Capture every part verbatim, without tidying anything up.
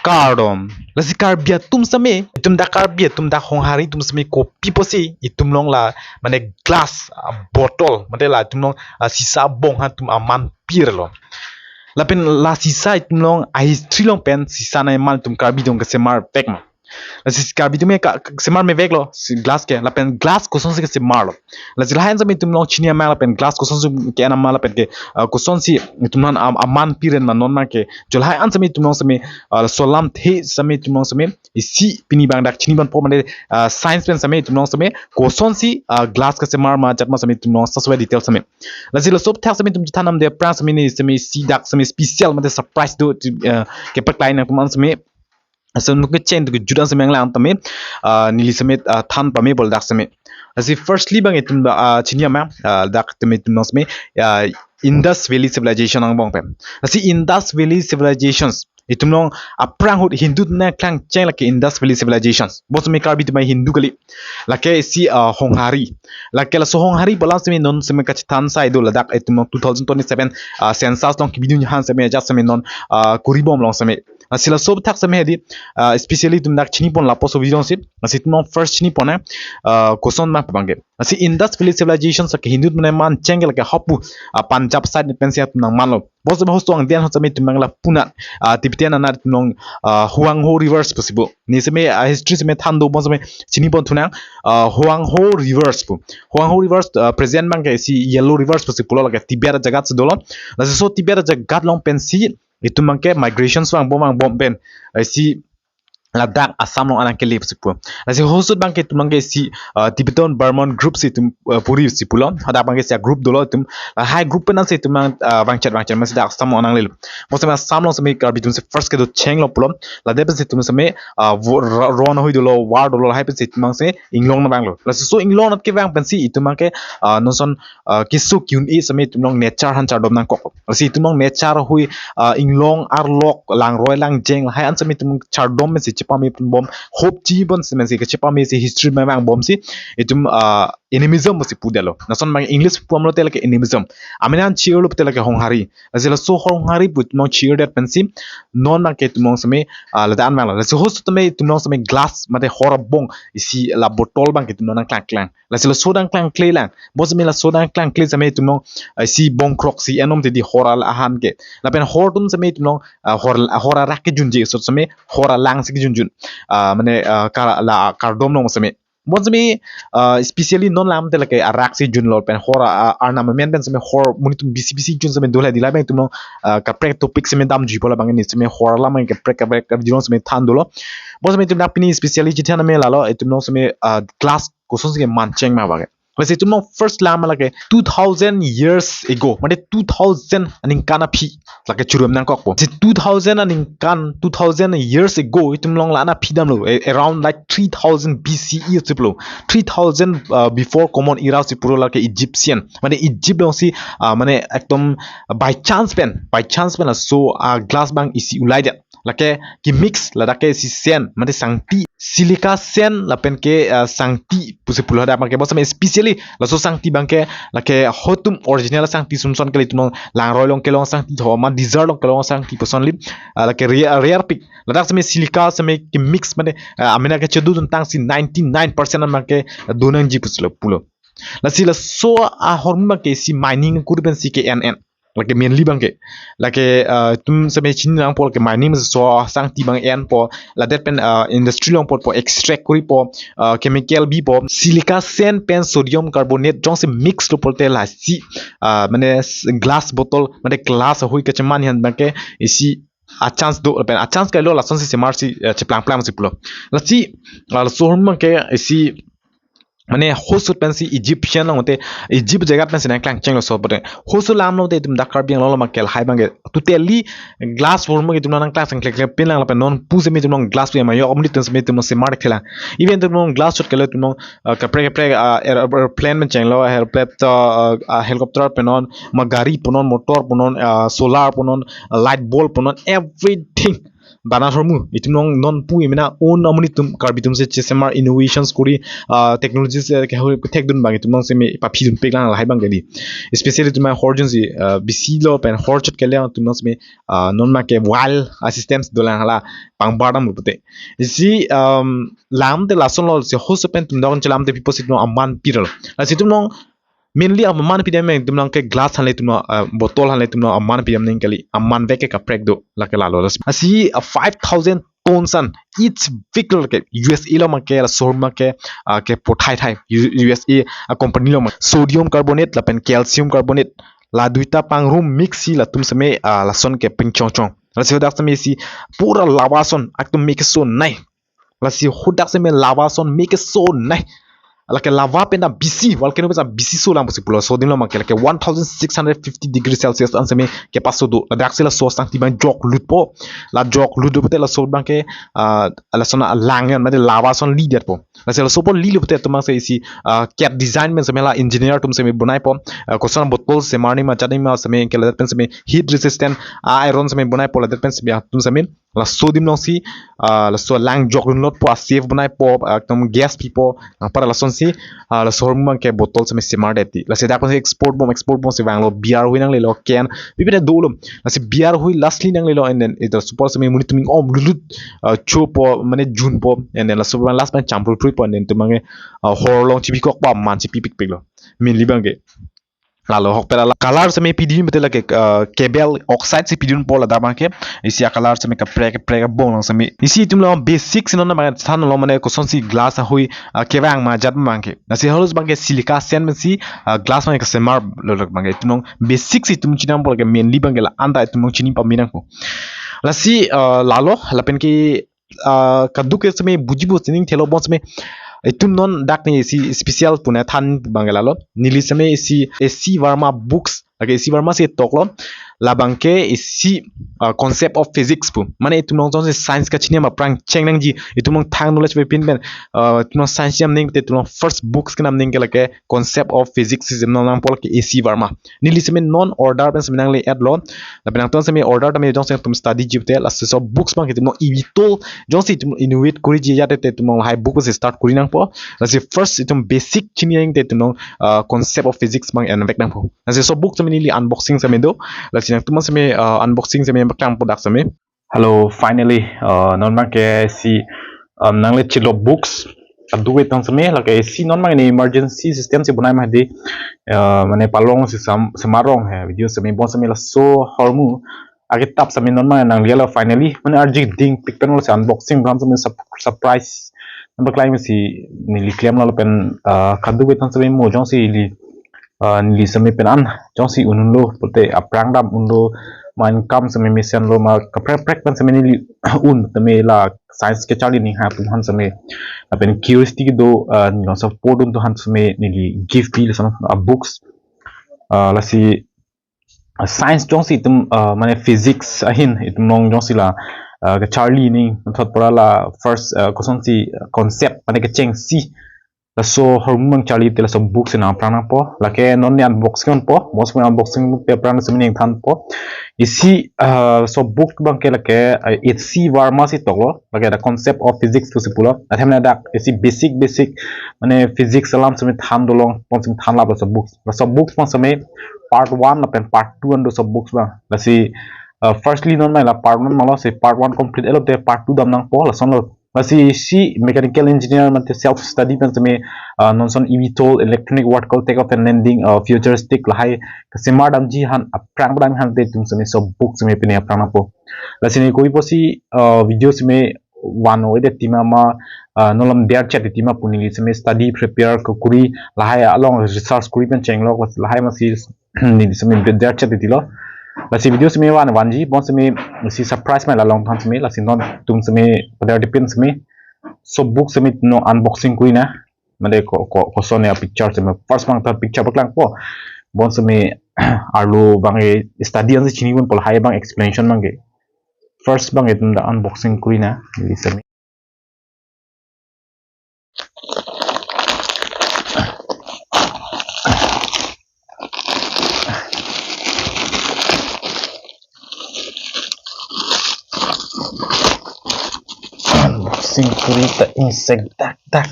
Kardom. Lasi Karbi atum same, itum dak Karbi atum dak Honghari atum same kopi pusi itum along la mane glass, ah, bottle, mate la itum along, ah, sisa abong aphan itum aman pirlo. Lapen la sisa itum along a history along pen sisa nangkeman itum Karbi atum kesemar vek ma. Lasi Karbi atum ke ka-, kesemar me veklo, si glass ke, lapen glass kosonsi kesemarlo. Lasi lahai an same itum along chini amang lapen glass kosonsi ke-en amang lapen ke, ah, kosonsi itum along am-, aman piren ma non ma ke. Jo lahai an same itum along same, ah, laso alamthe same itum along same isi pini abang dak chini ponpo mane, ah, science pen same itum along same kosonsi, ah, glass kesemar ma jat ma same itum along saswai detail same. Lasi laso athak same itum chethan nangji aphrang same ne same isi dak same special mate surprise do, ah, kepaklangji nangtum an same. Asam nuk kecheng tu kejut an same nanglang tame, ah, neli same, ah, than pame bol dak same. Lasi firstly abang itum, ah, chini amang, ah, dak tame itum along same, ah, Indus Valley Civilization angbong pen. Lasi Indus Valley Civilizations itum along aphrang ahut Hindu atum nangklangcheng lake Indus Valley Civilizations. Bonsame Karbi atum Hindu kali. Lake isi, ah, Honghari. Lake laso Honghari pu alam same non same kachethan sai do ladak itum along two thousand twenty-seven, ah, census along kebidun han same ajat same non, ah, koribom along same. Lasi laso athak same hedi, ah, especially itum dak chini pon lapuson video si. Lasi itum along first chini pon, eh, ah, koson ma abang ke. Lasi Indus Valley Civilization lake Hindu atum nangmancheng ke lake hapu, ah, Punjab side pensi itum nangmanlo. Bonsame hosto angdian hosto same itum nangla punat, ah, Tibetan anat itum along, ah, Huanghe Rivers pusi pu. Ne same, ah, history same than do bonsame chini pon thunang, ah, Huanghe Rivers pu. Huanghe Rivers, ah, present abang ke isi Yellow Rivers pusi pulo lake Tibet ajagat si dolo. Lasi laso Tibet ajagat along pensi itum abang ke migration vangbom vangbom pen, eh, isi ladak Assam along nangkele pusi pu. Lasi hosut abang ke itum abang ke isi, ah, Tibetan Burman group si itum, ah, puri si pulo. Hadak abang ke isi group dolo itum. Lahai group pen ansi itum abang, ah, vangchet vangchet masi dak Assam along nanglelo. Bonsame Assam along same Karbi atum si first kedochenglo pulo. Ladak pensi itum same, ah, vo-, ra-, ron ahui dolo, war dolo, lahai pensi itum abang si inglong nangvanglo. Lasi laso inglong anat kevang pensi itum abang ke, ah, non ason, ah, keso ki-un-e same itum along nature aphan chardom nangkok. Lasi itum along nature ahui, ah, inglong arlok langroi langjeng lahai an same itum chardom pensi chepame ponbom, hope chibon si pensi kechepame si history abang vangbom si itum, ah, animism pusi pudetlo. Lason abang English pu amlo te lake animism. Amena an chirlo te lake Honghari. Lasi laso Honghari pu itum along chirdet pensi non abang ke itum along same, ah, ladak an vanglo. Lasi hosto tame itum along same glass mate hor abong isi la bottle abang ke itum along nangklangklang. Lasi laso nangklangkle lang. Bonsame laso nangklangkle same itum along, ah, isi bongkrok si enom te di hor al ahan ke. Lapen hor atum same itum along, ah, hor, hor arak kejunji sot same hor alang si kejunjun. Ah, mane, ah, kar-, la kardom along same. Bonsame, ah, especially non alam te lake arak si junlo pen hor, ah, arnam amen pen same hor monit atum bisi bisi jun same dolo hedi labang itum along, ah, kaprek topic same damjuipo labang ne same hor alam kaprek kaprek kardom same than dolo. Bonsame itum dak pini especially chethan nangji lalo itum along same, ah, glass kosonsi kemancheng ma abang ke. Lasi itum along first lang ma lake two thousand years ago, mane two thousand aningkan aphi lake chirun nangkokpo. Si two thousand aningkan, two thousand years ago, itum along la-an aphi damlo, a-, around like three thousand B C E si pulo. Three thousand, uh, before Common Era si pulo lake Egyptian. Mane Egypt along si, uh, mane ekdom by chance pen, by chance pen laso, uh, glass abang isi ulaidet. Lake kemix ladak ke isi sand, mate sangti, silica sand lapen ke, ah, sangti pusi pulo hadak abang ke bonsame especially laso sangti abang ke lake hotum original sangti ason ason kali itum along langroi along kelong sangti tho ma desert along kelong sangti pu ason li, ah, lake rare, rare pik. Ladak same silica same kemix mate, ah, amena kechedun tangsi ninety-nine percent abang ke do nangji pusi lo pulo. Lasi laso ahormu abang ke isi mining kuri pensi ke-en-en. Lake mainly abang ke. Lake, ah, itum same chini nangpo lake mining masi so sangti abang enpo. Ladak pen, ah, industry along apotpo extract koripo, ah, chemical bipo. Silica sand pen sodium carbonate jongsi mix lo pulote lasi, ah, mane s-, glass bottle, mane glass ahui kacheman aphan abang ke isi a chance do pen a chance kailo lasonsi semar si, eh, cheplangplang si pulo. Lasi, ah, laso ahormu abang ke isi mane hosut pensi Egyptian along te Egypt ajaga pensi nangklangchenglo so pute. Hosut alam along te itum dak Karbi Anglong along abang ke lahai abang ke totally glass ahormu ke itum nangklangcheng kle kle pin lang lapen non pu seme itum along glass pu ma yok amonit atum seme itum semar kle lang. Even itum along glass shot kele itum along, uh, kaprek kaprek, uh, aer-, aeroplane pen chenglo, aeroplane to, uh, uh, helicopter pu non, ma gari pu non, motor pu non, uh, solar pu non, uh, light bulb pu non, everything. Bernard Hormu, itum along non pu emena own amonit atum Karbi atum si chesemar innovations kori, ah, technologies, eh, kehor kethek dun abang itum along seme paphidun peklang lahai abang kali. Especially itum ahorjun si, ah, bisi lo pen horchot kele itum along seme, ah, non ma ke wild assistance dolang hala pangbar dam pute. Isi, um, lam te lason lo si hoso pen itum dok chelam te people si itum along aman pirol. Lasi itum along mainly aman pidam itum along ke glass hanle itum along, ah, bottle hanle itum along aman pidam ning kali, aman vek ke kaprek do lake lalo. Lasi, ah, five thousand tons an each vehicle ke U S A along ma ke la showroom ma ke, ah, ke pothai thai U-, U S A, ah, company along ma sodium carbonate lapen calcium carbonate la duita pangrum mix si latum seme, ah, lason ke pingchong chong. Lasi hadak seme isi pura lava ason aktum me keso nai. Lasi hadak seme lava ason me keso nai. Lake lava pen ta bisi, volcano pen ta bisi so lang pusi pulo. Sodium along ma ke lake one thousand six hundred fifty degree Celsius an seme kepaso do. Ladak si laso sangti abang jok lutpo. La jok lut do pute laso abang ke, ah, lason alang an mate lava ason li detpo. Lasi laso apor lilo pute itum along si isi, ah, cat design pen seme la engineer atum seme bonaipo. Ah, koson bottle semar ni ma jat ni ma seme ke ladak pen seme heat resistant, ah, iron seme bonaipo ladak pen seme atum seme. Laso adim along si, ah, laso alang jok lutpo, ah, safe bonaipo, ah, ekdom gas pipo. Nangpara lason si, ah, laso ahormu abang ke bottle seme semar det ti. Lasi dak pen si export bom, export bom si vanglo, beer hui nanglelo, can, pipine dolo. Lasi beer hui lastly nanglelo, and then ito support seme monit atum ing-om lulut, ah, chopo, mane junpo, and then laso abang last pen champru pruipo, and then itum abang ke, ah, hor along chibikokpo, aman chipipikpiklo. Mainly abang ke. Lalo ahok pera la color seme pidun pute lake, ah, cable oxide si pidunpo ladak abang ke. Isi a color seme kaprek kaprek abong along seme. Isi itum along basic si non abang than along mane koson si glass ahui, ah, kevang ma jat abang ke. Lasi halos abang ke silica sand pen si, ah, glass abang ke semar lo lake abang ke. Itum along basic si itum chinidampo lake mainly abang ke la-an ta itum along chini pame nangpo. Lasi, ah, lalo lapen ke, ah, kaduk ke seme buji bu sining thelo bon seme. Itum non dak ni isi special puna than abang ke lalo. Neli seme isi A C Verma books, lake A C Verma si toklo. La abang ke isi, ah, concept of physics pu. Mane itum along jongsi science kachini ma aphrang cheng nangji. Itum along thang knowledge pepin pen, ah, itum along science jam ning te itum along first books kenam ning ke lake concept of physics si jam nangpo lake A C Verma. Neli seme non order pen seme nangle-etlo. Lapen nangtum seme order tame jongsi nangtum study ji pute laso books abang ke itum along eVTOL jongsi itum innovate koriji ajat te itum along lahai book si start kori nangpo. Lasi first itum basic chini ing te itum along, ah, concept of physics abang en vek nangpo. Lasi laso book seme neli unboxing seme do. Lasi nangtum seme, ah, unboxing seme paklangpo dak seme. Hello, finally, uh, non abang ke si, um, nangle chilo books. Kaduk ke tang seme, lake si non abang ni emergency system si bonai ma di, uh, mane palong si sam-, semarong he, video seme bon seme laso ahormu. Ake tap seme non abang nanglelo finally, mane arji dingpik pen lo si unboxing gram seme sup-, surprise. Nangpaklangji si neli klemlo lapen, uh, kaduk ke tang seme mo jongsi neli ah, neli seme pen an jongsi un-unlo pute aphrang dam unlo ma income seme mesenlo ma kaprek kaprek pen seme neli un tame la science kecharli ning ha atum aphan seme. Lapen curiosity do, ah, neli support un atum aphan seme neli gift pi lason a books. Ah, lasi, ah, science jongsi itum, ah, mane physics ahin itum along jongsi la, ah, kecharli ning thot pora la first, ah, koson si, ah, concept mane kechengsi laso ahormu abang charli te laso book si nangphrang nangpo. Lake non ni unboxing po. Bos mo unboxing te aphrang seme ning thanpo. Isi, ah, laso book abang ke lake, ah, A C Verma si toklo. Lake the concept of physics pusi pulo. Athe mane dak isi basic basic mane physics alam seme than dolong pon seme than lap laso book. Laso book abang seme part one lapen part two an do laso book abang. Lasi, ah, firstly non abang la part one malo si part one complete etlo te part two dam nangpo lason lo. Lasi isi mechanical engineer mate self study pen seme, ah, non ason eVTOL, electronic vertical takeoff and landing, ah, futuristic lahai kesemar damji aphan aphrang padam aphan te itum seme laso book seme pine aphrang nangpo. Lasi neli kopi pusi, ah, video seme vano ede tima ma, ah, non alam der chet tima pu neli seme study prepare ko kori lahai along research kori pen chenglo lahai ma si neli seme der chet tilo. Lasi video seme van vanji bon seme si surprise ma la long than seme lasi nangtum seme pada dipin seme laso book seme non unboxing kori nang. Mane ko, ko, koson a picture seme first abang ta picture paklangpo. Bon seme arlo abang ke study an si chini ponpo lahai abang explanation abang ke. First abang ke itum ta unboxing kori nang. Neli seme Tingkuri ta ingsek dak dak.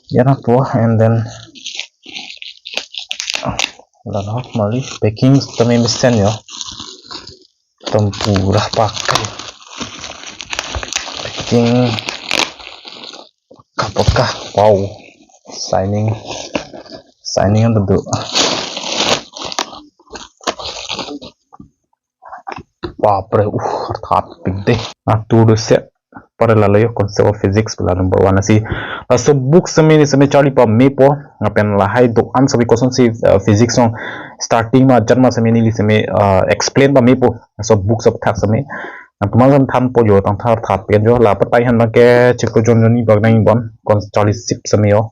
Ya na po, and then, ah, la no, mali packing tame mesen yo. Tam pura pakai. Packing paka paka. Wow. Signing. Signing ang do. Bapre, uh, arthat pik de. Ah, tu do set. Pare lalo yo concept of physics pula number one asi. Laso book seme neli seme charli pamepo. Lapen lahai do-an seme kosonsi, uh, physics along starting ma ajat ma seme neli seme, uh, explain pamepo. Laso book sap thak seme. Nangtum an thanpo yo, tang thar that pen yo. La patai han ma ke chiklo jon jon ni bag nang bon. Kon charli sip seme yo.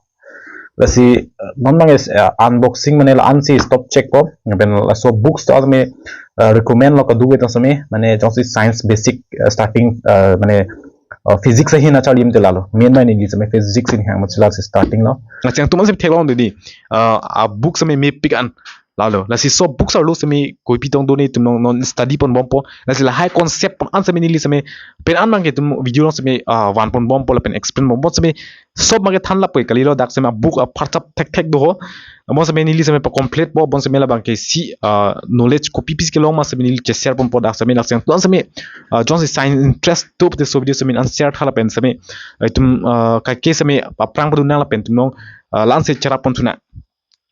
Lasi, uh, non mang is, uh, unboxing mane la-ansi stop check po. Lapen laso books to seme, uh, recommend lo kadu ke to seme, mane jongsi science basic, uh, starting, uh, mane, uh, physics ahin acharli te lalo. Main mane neli seme physics in hang machila si starting lo. Lasi nangtum an seme theklong dei. Uh, a book seme mepik an lalo. Lasi so books arlo seme koipi tong do netum non study ponbompo. Lasi lahai concept pon an seme neli seme pen an mang ke tum video along seme, ah, van ponbompo lapen explain bompo seme sob mang ke than lapu kalilo, dak seme book apharchap thekthek do ho. Mo seme neli seme pa complete po, bon seme labang ke si, ah, knowledge kopi pis kelong ma seme neli che share ponpo dak seme, dak seme tuan seme, ah, jongsi science interest do pute so video seme an share tha lapen seme, ah, itum, ah, kaike seme aphrang padu nang lapen itum along, ah, la-ansi cherap pon thu nang.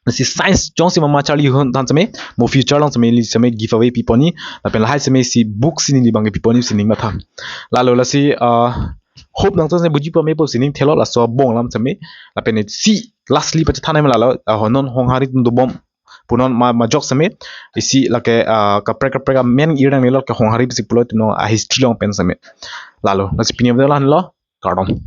Si science jongsi mama charli hon than seme, mo future along seme neli seme giveaway pipon ni, lapen lahai seme si book si neli bang pipon ni si ning matha. Lalo lasi, ah, hope nangtum seme buji pamepo si ning thelo laso abong alam seme, lapen si lastly pachethan nang lalo, ah, honon Honghari atum dobom punon ma, majok seme, isi lake, ah, kaprek kaprek amen ir nangnelo ke Honghari si pulo itum along a history along pen seme. Lalo, lasi pini abdala lo, kardom.